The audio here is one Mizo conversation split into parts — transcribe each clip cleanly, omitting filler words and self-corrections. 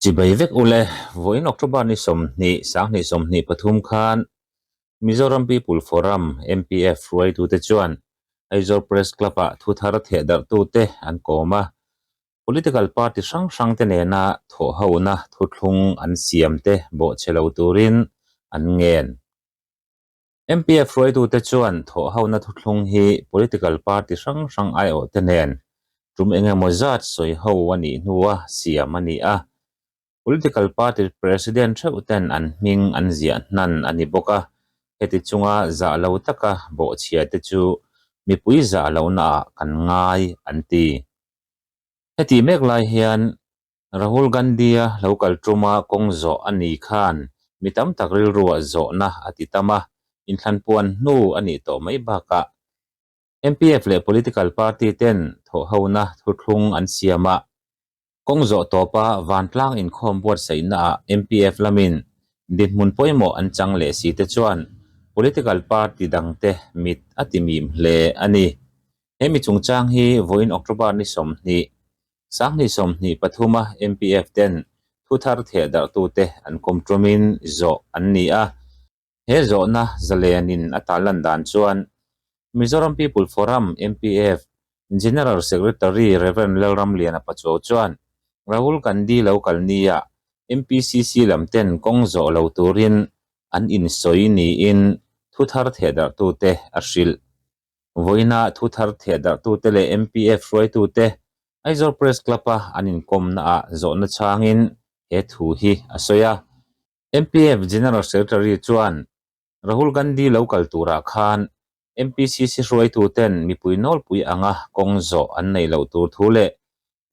Chibai vek ule, vawiin October ni 20, 2023 khan Mizoram People Forum, MPF, hruaitute chuan Aizawl Press Club-ah thu thar thehdarhtute an kawm a. Political party hrang hrangte nena thawhhona thuthlung an siamte bawhchhe lo turin an ngen. MPF hruaitute chuan thawhhona thuthlung hi political party hrang hrang aiawhte nen tum eng emaw zat sawiho a nih hnua siam a ni a. Political party president theuh ten an hming an ziah hnan a ni bawk a, heti chunga zah lo taka bawhchhia te chu mipui zah lohnaah kan ngai an ti. Heti mek lai hian Rahul Gandhi-a lo kal tuma kawng zawh a ni khan mi tam tak rilruah zawhna a ti tam a, inthlanpuan hnu a nih tawh mai bakah MPF leh political party ten thawhhona thuthlung an siam a. Kawng zawh tawpa vantlang inkhawm buatsaihnaah MPF lamin dinhmun pawimawh an chang leh si te chuan political party dangte mit a ti mim hle a ni. He mi chungchang hi vawiin October ni 20, 2023 a MPF ten thu thar theh darhtute an kawm tumin zawh an ni a. He zawhna zalenin a tarlan dan chuan Mizoram People Forum, MPF, General Secretary Rev Lalramliana Pachuau chuan Rahul Gandhi lo kal nia MPCC lam ten kawng zawh lo turin an insawi niin thu thar thehdarhtute a hrilh. Vawiina thu thar thehdarhtute leh MPF hruaitute Aizawl Press Club-a an inkawmnaah zawhna chhangin he thu hi a sawi a. MPF General Secretary chuan Rahul Gandhi lo kal turah khan MPCC hruaituten mipui nawlpui anga kawng zawh an neih loh tur thu leh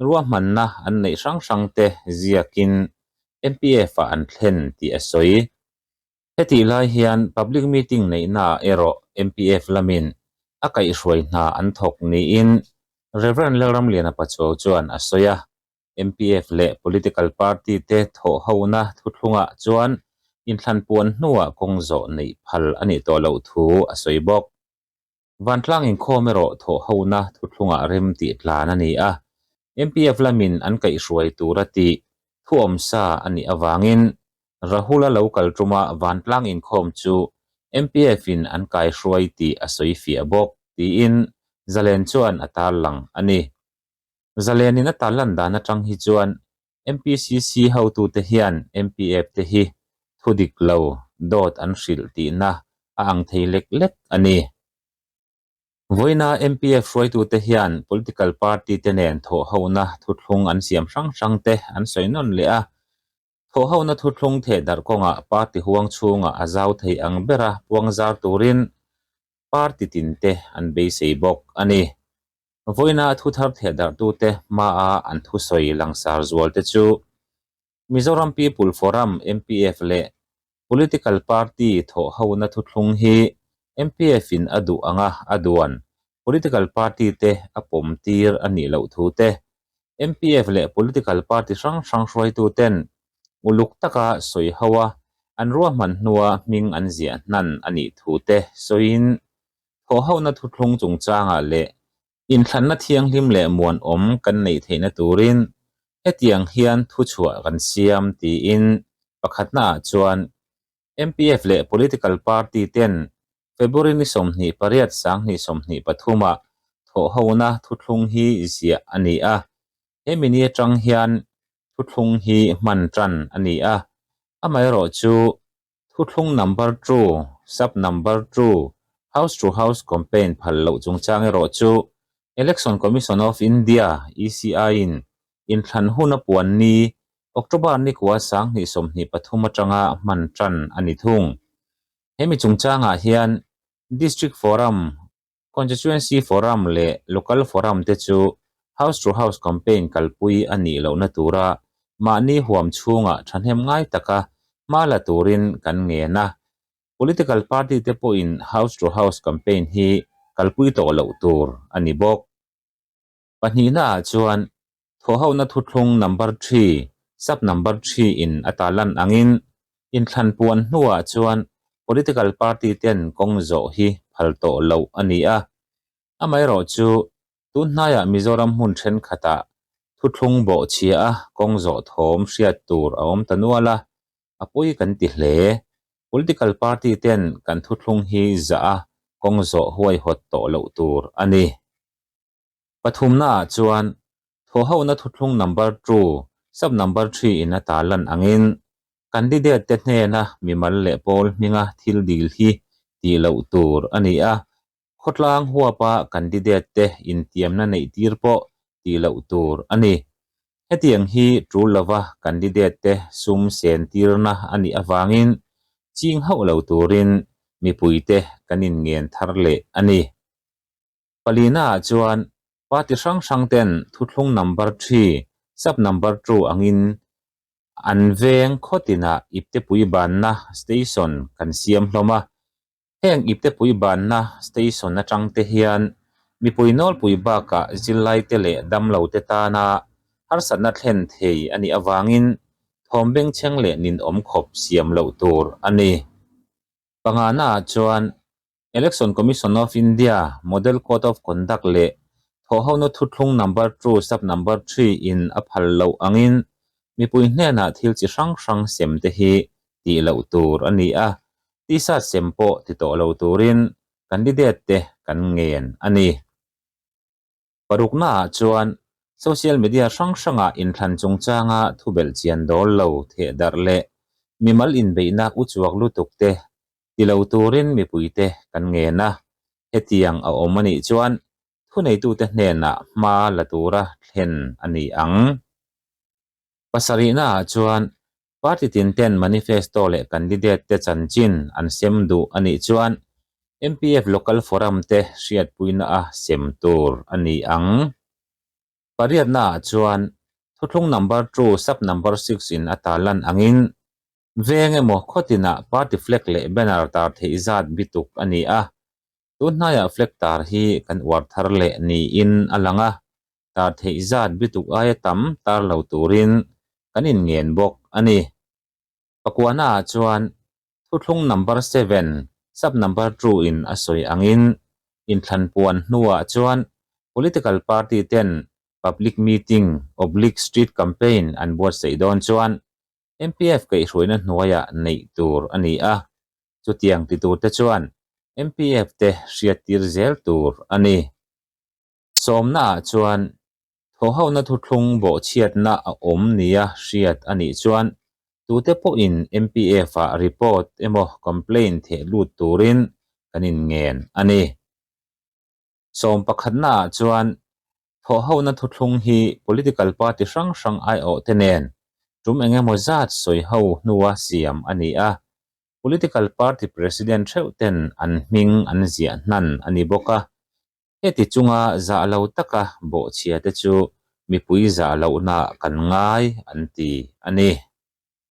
ruahmanna an neih hrang hrangte ziakin MPF-ah an thlen tih a sawi. Hetih lai hian public meeting neihnaah erawh MPF lamin a kaihhruai hna an thawk niin Rev Lalramliana Pachuau chuan a sawi a. MPF leh political party te thawhhona thuthlungah chuan inthlanpuan hnuah kawng zawh neih phal a nih tawh loh thu a sawi bawk. Vantlang inkhawm erawh thawhhona thuthlungah rem tih tlan a ni a, MPF lamin an kaihhruai tura tih thuawmsa a nih avangin Rahul-a lo kal tuma vantlang inkhawm chu MPF-in an kaihruai tih a sawi fiah bawk, tiin Zalen chuan a tarlang a ni. Zalenin a tarlan dan atang hi chuan MPCC hotute hian MPF te hi thu dik lo dawt an hrilh tihna a ang thei lek lek a ni. Vawiina MPF hruaitute hian political party te nen thawhhona thuthlung an siam hrang hrang te an sawi nawn leh a. Thawhhona thuthlung thehdarh kawngah party huang chhungah a zau thei ang bera puangzar turin party tinte an beisei bawk a ni. Vawiina thu thar thehdarhtute hmaa an thusawi langsar zualte chu Mizoram People Forum, MPF, leh Political Party thawhhona thuthlung hi MPF-in a duh anga a duan Political Party te a pawm tir a nih loh thu te, MPF leh Political Party hrang hrang hruaituten uluk taka sawi ho a an ruahman hnua hming an ziah hnan a nih thu te sawiin Thawhhona thuthlung chungchangah leh inthlanna thianghlim leh muanawm kan neih theihna turin hetiang hian thuchhuah kan siam tiin pakhatnaah chuan MPF leh political party ten February ni 28 2023 ah thawhhona thuthlung hi ziah a ni a, hemi ni atang hian thuthlung hi hman tan a ni a, amaherawhchu Thuthlung number two, sub number two, house to house campaign phal loh chungchang erawh chu Election Commission of India, ECI, in inthlan hun a puan ni October ni kua 2023 atanga hman tan a ni thung. Hemi chungchangah hian District Forum, Constituency Forum leh Local Forum te chu House to House Campaign kalpui a nih lohna tura mahni huam chhungah thahnem ngai taka hma la turin kan ngen a. Political Party te pawhin House to House Campaign hi kalpui tawh loh tur a ni bawk. Pahnihnaah chuan thawhhona thuthlung number three, sub number three in a tarlan angin inthlan puan hnuah chuan political party ten kawng zawh hi phal tawh loh a ni a. Amaherawhchu, tun hnaiah Mizoram hmun thenkhatah Thuthlung bawhchhia a kawng zawh thawm hriat tur a awm ta nual a, a pawi kan ti hle. Political party ten kan thuthlung hi zah a kawng zawh huaihawt tawh loh tur a ni. Pathumnaah chuan thawhhona thuthlung number two, sub number three in a tarlan angin candidate te hnena mimal leh pawl hminga thil dil hi tih loh tur a ni a, Khawtlang huapa candidate te intiamna neih tir pawh tih loh tur a ni. Hetiang hi tul lova candidate te sum sen tirna a nih avangin ching hauh lo turin mipuite kan inngen thar leh a ni. Palina ah chuan party hrang hrang ten thuthlung number three, sub number two angin an veng khawtinah iptepui banna station kan siam hlawm a. Heng iptepui banna station atang te hian mipui nawlpui bakah zirlaite leh damlote tana harsatna thlen thei a nih avangin thawm bengchheng leh ninawm khawp siam loh tur a ni. Panganaah chuan Election Commission of India Model Code of Conduct leh thawhhona thuthlung number two sub number three in a phal loh angin mipui hnenah thil chi hrang hrang sem te hi tih loh tur a ni a, T-shirt sem pawh ti tawh lo turin candidate te kan ngen a ni. Paruknaah chuan social media hrang hrangah inthlan chungchanga thubelh chian dawl lo theh darh leh mimal inbeihna uchuak lutuk te ti lo turin mipuite kan ngen a, hetiang a awm a nih chuan thuneitute hnenah hma la tura thlen a ni ang. Pasarihnaah chuan Party tin ten manifesto leh candidate te chanchin an sem duh a nih chuan MPF Local Forum te hriatpuina a sem tur a ni ang. Pariatna ah chuan thuthlung number two sub number six in a tarlan angin veng emaw khawtinah party flag leh banner tar theih zat bituk a ni a. Tunhnaiah flag tar hi kan uar thar leh niin a lang a. tar theih zat bituk aia tam tar lo turin kan inngen bawk a ni. Pakuana ah chuan thuthlung number seven, sub number two in a sawi angin inthlan puan hnuah chuan political party ten public meeting oblique street campaign an buatsaih dawn chuan MPF kaihhruaina hnuaiah neih tur a ni a, chutiang ti turte chuan MPF te hriattir zel tur a ni. Sawmnaah chuan thawhhona thuthlung bawhchhiatna a awm nia hriat a nih chuan tute pawhin MPF-ah report emaw complaint theh lut turin kan inngen a ni. Sawm pakhatnaah chuan thawhhona thuthlung hi political party hrang hrang aiawhte nen tum engemaw zat sawiho hnua siam a ni a, political party president theuh ten an hming an ziah hnan a ni bawk a. Heti chunga zah lo taka bawhchhia te chu mipui zah lohna kan ngai an ti a ni.